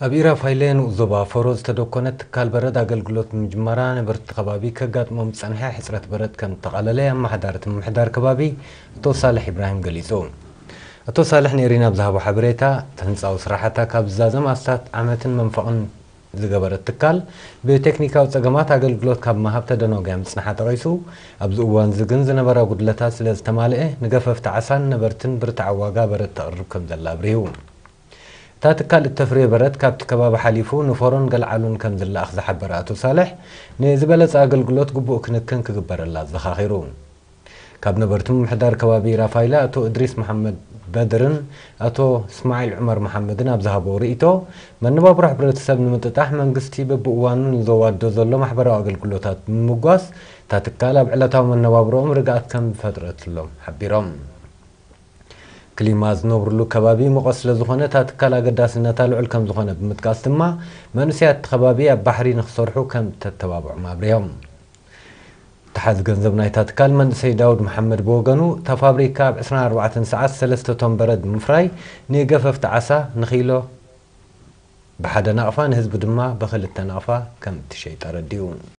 ኣብ ኢራፋይለ ንኡስ ዞባ ፈሮ ዝተደኮነ ትካል በረድ ኣገልግሎት ብምጅማራ ነበርቲ ከባቢ ከጋጥሞም ዝጸንሐ ሕጽረት በረድ ከም እተቓለለ ኣመሓዳሪ እቲ ምምሕዳር ከባቢ ኣቶ ሳልሕ ኢብራሂም ገሊጹ። ኣቶ ሳልሕ ንኤሪና ኣብ ዝሃቦ ሓበሬታ፣ እቲ ህንጻዊ ስራሕታ ካብ ዝዛዘም ኣስታት ዓመትን መንፈቕን ዝገበረት ትካል፣ ብቴክኒካዊ ጸገማት ኣገልግሎት ካብ ምሃብ ተደናጒያ ምጽንሓ ጠቒሱ፣ ኣብዚ እዋን እዚ ግን ዝነበራ ጉድለታት ስለ ዝተማልኤ፣ ንገፈፍቲ ዓሳን ነበርትን ብርትዓዊ ዋጋ በረድ ተቕርብ ከም ዘላ ኣብሪሁ። እታ ትካል እተፍርዮ በረድ ካብቲ ከባቢ ሓሊፉ ንፈሮን ገልዓሉን ከም ዝለኣኽ ዝሓበረ ኣቶ ሳልሕ፣ ንዝበለጸ ኣገልግሎት ግቡእ ክንክን ክግበረላ ኣዘኻኺሩ። ካብ ነበርቲ ምምሕዳር ከባቢ ራፋይላ ኣቶ እድሪስ መሓመድ በድርን ኣቶ እስማዒል ዑመር መሓመድን ኣብ ዝሃበዎ ርእይቶ፣ መነባብሮ ሕብረተሰብ ንምጥጣሕ መንግስቲ በብእዋኑ ንዘዋድዶ ዘሎ ማሕበራዊ ኣገልግሎታት ብምምጓስ፣ እታ ትካል ኣብ ዕለታዊ መነባብሮኦም ርግኣት ከም ዝፈጥረትሎም ሓቢሮም። ክሊማ ዝነብርሉ ከባቢ ሙቐት ስለ ዝኾነ፣ እታ ትካል ኣገዳስነታ ልዑል ከም ዝኾነ ብምጥቃስ ድማ፣ መንእሰያት እቲ ከባቢ ኣብ ባሕሪ ንኽሰርሑ ከም እተተባብዖም ኣብሪሆም። ተሓዚ ገንዘብ ናይታ ትካል መንእሰይ ዳውድ መሓመድ ብወገኑ፣ እታ ፋብሪካ ኣብ ዕስራን ኣርባዕተን ሰዓት ሰለስተ ቶን በረድ ብምፍራይ፣ ንገፈፍቲ ዓሳ ንኺሎ ብሓደ ናቕፋ፣ ንህዝቢ ድማ ብኽልተ ናቕፋ ከም እትሸይጥ ኣረዲኡ።